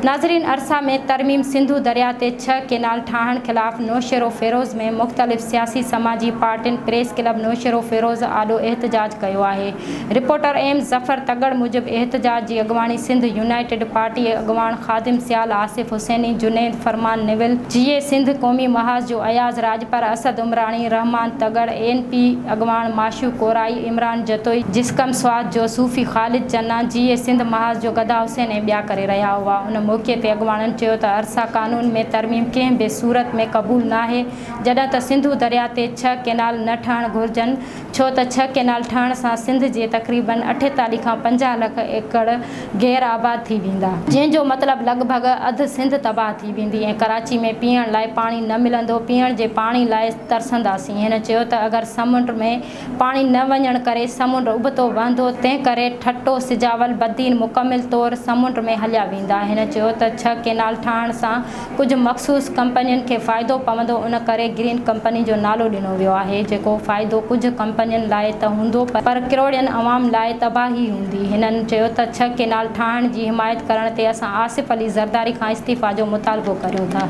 ناظرين ارسا ۾ ترميم سنڌو درياء تي ڇهه ڪينال ٺاهڻ خلاف نوشهروفيروز ۾ مختلف سياسي سماجي پارٽين پريس ڪلب نوشهروفيروز آڏو احتجاج ڪيو آهي. رپورٽر ايم ظفر تڳڙ موجب احتجاج جي اڳواڻي سنڌ يونائيٽيڊ پارٽي اڳواڻ خادم سيال، آصف حسيني، جنيد فرمان نول، جيئي سنڌ قومي محاذ جو اياز راڄپر، اسد عمراڻي، رحمان تڳڙ، اين پي اڳواڻ معشوق ڪورائي، عمران جتوئي، جسقم سوات جو صوفي خالد چنا، جيئي سنڌ محاذ جو گدا حسين ۽ ٻيا ڪري رهيا هئا. ان موقعي تي اڳواڻن چيو ته ارسا قانون ۾ ترميم ڪنهن به صورت ۾ قبول ناهي، جڏهن ته سنڌو درياء تي ڇهه ڪينال نه ٺهڻ گهرجن، ڇو ته ڇهه ڪينال ٺهڻ سان سنڌ جي تقريبن اٺيتاليهه کان 50 لک ايڪڙ غير آباد ٿي ويندا. جنهن جو مطلب لڳ ڀڳ اڌ سنڌ تباهه ٿي ويندي ۽ ڪراچي ۾ پيئڻ لاء پاڻي نه ملندو، پيئڻ جي پاڻي لاء ترسنداسين. هن چيو ته اگر سمنڊ ۾ پاڻي نه وڃڻ ڪري سمنڊ ابتو وهندو، تنهن ڪري ٺٽو، سجاول، بدين مڪمل طور سمنڊ ۾ هليا ويندا. هن چيو ته ڇهه ڪينال ٺاهڻ سان ڪجهه مخصوص ڪمپنين کي فائدو پوندو، ان ڪري گرين ڪمپني جو نالو ڏنو ويو آهي، جيڪو فائدو ڪجهه ڪمپنين لاء ته هوندو پر ڪروڙين عوام لاء تباهي هوندي. هنن چيو ته ڇهه ڪينال ٺاهڻ جي حمايت ڪرڻ تي اسان آصف علي زرداري کان استعيفيٰ جو مطالبو ڪريون ٿا.